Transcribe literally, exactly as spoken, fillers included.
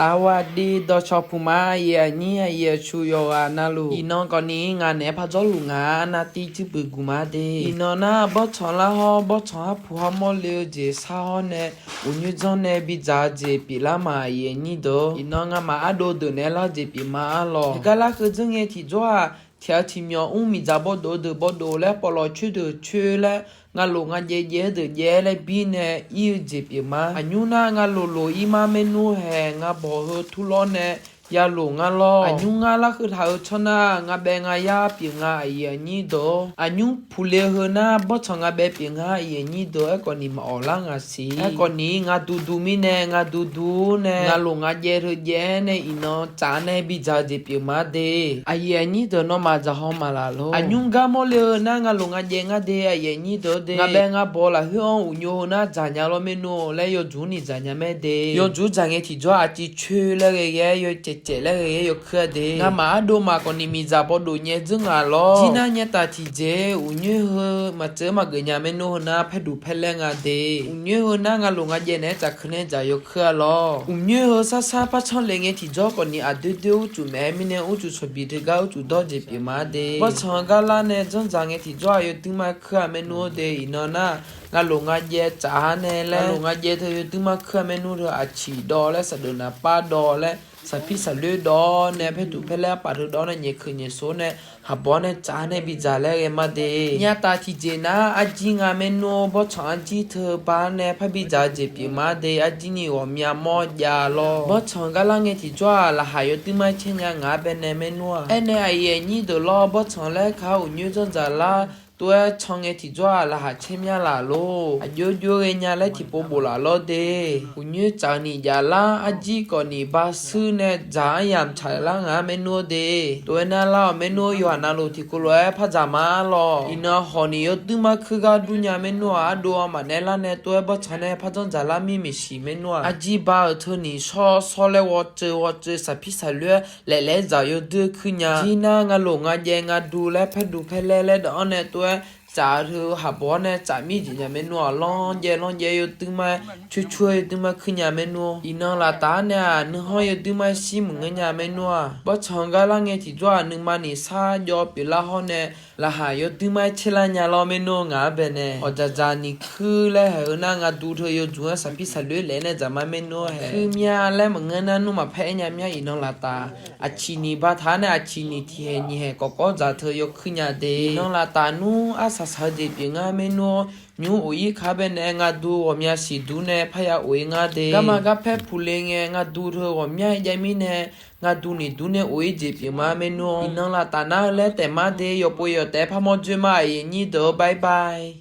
Aqwadi dawqcawq puq ma, aqyuif aqnyir aqyuif aqtsu yawqghaq navluf, iqnan kawfni ngaq naeq-aer par jawrluf ngaq arnavtiv tsuir puiq guq ma de. Iqnan nar, bawrtsanq lar hawr bawrtsanq har puq har mawrle-eu jeq shar hawr nae, uqnyoer janr nae bidzaq-eu jeq pyeuflar ma, aqyuif aqnyir deuq. Iqnan ngamaf ardov deuq naeq-aer lar-eu jeq pyeuf ma arlawq. Gar lar keuv dzeur ngae tiqjawr-aq, tiq ghaq tiq myawq mr miqdzaq bawdov deuq bawdov laer, pawqlawq coer deuq coer laer, ngalof ngaqjaev jaev-aer deuq jaev-aer laer bir nae ir-eu jeq pyeuf ma. Aqnymr nar, ngalof lof ir mar maernmr haeq, ngabawq heu turlawr nae yalof ngar lawr. Aqnymr ngar lar keuv taq-eu tsawrnar, ngabaev ngayar pyeuf nga, aqyuif aqnyir deuq. Aqnymr puqle-eu heu nar, bawrtsanq ngabaev pyeuf nga, aqyuif aqnyir deuq. Aerkhawfni maqawq lar ngaq siq. Aerkhawfni ngar duidui mirnae, ngar duidui nae, ngalof ngaqjaev teu jaev-aer nae, iqnan tsaf nae bidzaq-eu jeq pyeuf ma de. Aqyuif aqnyir deuq, nawmaf dzaqhaw maqlaf lor. Aqnymr gar mawrle-eu nar, ngalof ngaqjaev ngar de, aqyuif aqnyir deuq de. Ngabaev ngabawq lafkhoer-anr uqnyoer heu nar dzaqnya lawr maernmr laer, yawjuq ni dzaqnya mae de. Yawjuq dzaq ngae tiqjawr aqciv coer laer ghae ghae-aer, yawcaev caev laer ghae ghae-aer yawkuir-a de. Ngamaf ardov maqkawfni miqdzaq bawdov nyae dzeur ngaq lawr. Jir nar nyav taf tiqjeq uqnyoer heu maqtseuf-aer maqgeuf nya maernmr heu nar, paerduq paerlaer nga de. Uqnyoer heu nar, ngalof ngaqjaev naeq-aer tsafkeuv nae dzaq yawkuir-a lawr. Uqnyoer heu sarsar par tsanr le ngae tiqjawr kawfni, aqdoer doer urcuf maeq-aer mirnae, urcuf cawqbiq teugar urcuf dawr jeq pyeuf ma de. Bawrtsanq gar lar nae janrdzaq ngae tiqjawr-aq, yawduir mar kuir-a maernmr de. Iqnan nar, ngalof ngaqjaev tsaf-a nae laer, ngalof ngaqjaev teu yawduir mar kuir-a maernmr teu, aqciq dawv laer, saqdeuf naqpav dawv laer, saqpir saqloer dawv nae, paerduq paerlaer arpaf teu dawv nae, nyaefkeuq nyaefsov nae, haqbawq nae tsaf nae bidzaq laer ghae ma de. Nyav taf tiqjeq nar, arjir nga maernmr, bawrtsanq arjir teu bar nae par bidzaq-eu jeq pyeuf ma de. Arjir ni ghawqmya mawr jav lawr. Bawrtsanq gar lar ngae tiqjawr-aq, laqkhaq yawduir mar caer nya ngaq-anr bae nae maernmr-aq. Aernae aqyuif aqnyir deuq lawr, bawrtsanq laer ka uqnyoer janrdzaq lar tov-aer can ngae tiqjawr-aq, laqkhaq caer mya laf lor. Aqjox jox ghaenya laer tiqpov bof laf lawr de. Uqnyoer tsaf-eu ni jav lar, arjir kawfni ba shuir nae dzaq-anr yamq tsaq lar ngaq-anr maernmr de. Tov-aer nar lar-awq maernmr, yawqha navluf tiqkawv lof-aer par dzaq ma lawr. Iqnan hawq ni yawduir mar kuir gar dur nya maernmr-aq, ardov-a maqnaeq lar nae tov-aer bawrtsanq nae par janrdzaq lar mir maeqshi maernmr-aq. Arjir ba-euq teu ni shawr shawr laer ghawtseuv ghawtseuv saqpir saqloer-aer laef laef-aer dzaq yawduir kuir nya. Jir nar ngalof ngaqjaev ngaqdu laer paerduq paerlaer laer dawv-anr nae tov-aer tsaf-eu teu haqbawq-anr nae tsaf mir jeq nya maernmr-aq, lanrjaev lanrjaev yawduir mar-aer coer coer-aer yawduir mar kuir nya maernmr. Iqnan laf taf-anr nae-aq, nuikhanr yawduir mar-aer shir maqngeur nya maernmr-aq. Bawrtsanq gar lar ngae tiqjawr-aq, nuima ni sar jawv pyeuflar hawr nae, laqkhaq yawduir mar-aer caer lar nya lawr maernmr ngaq-anr bae nae. Hawq dzaqdzaq ni kuir laer haeq-eu nar, ngaqdu teu yawjuq-anr saqpir saqloer laef nae dzaq ma maernmr haeq. Kuir mya laer maqngeur nar, nmr maqpaer-aer nya mya. Iqnan laf taf aqciq ni ba taq-anr nae, aqciq ni tiqhaeq nyiq haeq kawqkawv dzaq teu yawkuir nya de. Iqnan laf taf nmr arsaq saq-eu jeq pyeuf ngar maernmr-awr, nymr of-ir ka bae nae ngaqdu ghawqmya siqdur nae parya of-ir ngar de. Garma garpaer puq le ngae, ngaqdu teu ghawqmya jav mirnae, ngaqdu ni dur nae of-ir jeq pyeuf ma maernmr-awr. Iqnan laf taf nar-eu laer taef ma de. Yawqpov yawq taef-aer parmawr dzoer ma, aqyuif aqnyir deuq-or, bye bye.